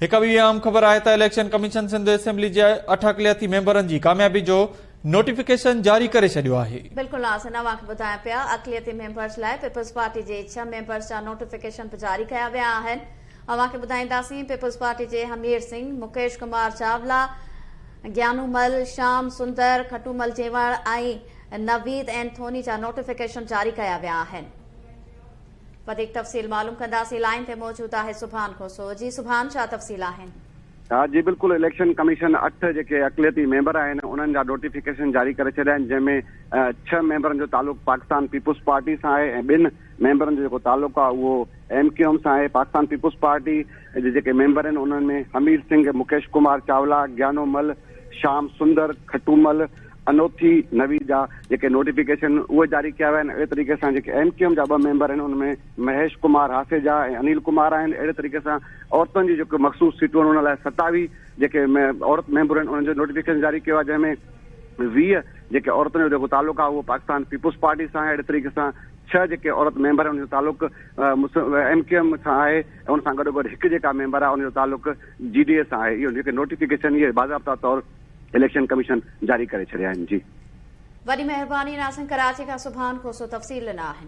هڪ ٻي اهم خبر آهي ته اليڪشن ڪميشن سنڌ اسيمبلي جي 8 اقليتي ميمبرن جي ڪاميابي جو نوٽيفڪيشن جاري ڪري ڇڏيو آهي. بلڪل ناظرين اوهان کي ٻڌايان پيا اقليتي ميمبرز لاء پيپلز پارٽي جي 6 ميمبرز جا نوٽيفڪيشن به جاري ڪيا ويا آهن. اوهان کي ٻڌائينداسين پيپلز پارٽي جي همير سنگهه، مڪيش ڪمار چاولا، گيانو مل، شام سندر، کٽومل جيوڻ ۽ نويد اينٿوني جا نوٽيفڪيشن جاري ڪيا ويا آهن. وڌيڪ تفصيل معلوم ڪنداسين لائين تي موجود آهي سبحان کوسو جي سبحان ڇا تفصيل آهن. ها جي بلڪل اليڪشن ڪميشن 8 جيڪي اقليتي ميمبر آهن انهن جا نوٽيفڪيشن جاري ڪري ڇڏيا آهن جنهن ۾ 6 ميمبرن جو تعلق پاڪستان پيپلز پارٽي سان آهي ۽ ٻن ميمبرن جو جيڪو تعلق آهي اهو ايم ڪيو ايم سان آهي پاڪستان پيپلز پارٽي جي جيڪي ميمبر آهن انهن ۾ همير سنگهه، مڪيش ڪمار چاولا، گيانو مل، شام سندر، کٽومل، انوٿي نوي جا جيڪي نوٽيفڪيشن اهي جاري ڪيا ويا آهن اهڙي طريقي سان جيڪي ايم ڪيو ايم جا 2 ميمبر آهن ان ۾ مهيش ڪمار هاسيجا ۽ انيل ڪمار آهن اهڙي طريقي سان عورتن جي جيڪي مخصوص سيٽون آهن ان لاء 27 جيڪي عورت ميمبر آهن انهن جو نوٽيفڪيشن جاري ڪيو آهي جنهن ۾ 20 جيڪي عورتن جو جيڪو تعلق آهي اهو پاڪستان پيپلز پارٽي سان آهي اهڙي طريقي سان 6 جيڪي عورت ميمبر آهن ان جو تعلق ايم ڪيو ايم سان آهي ۽ ان سان گڏوگڏ هڪ جيڪا ميمبر آهي ان جو تعلق جي ڊي اي سان آهي اهو جيڪي نوٽيفڪيشن اهي باضابطا طور اليڪشن ڪميشن جاري ڪري ڇڏيا آهن جي. وڏي مهرباني ناظرين ڪراچي کان سبحان کوسو تفصيل ڏنا آهن.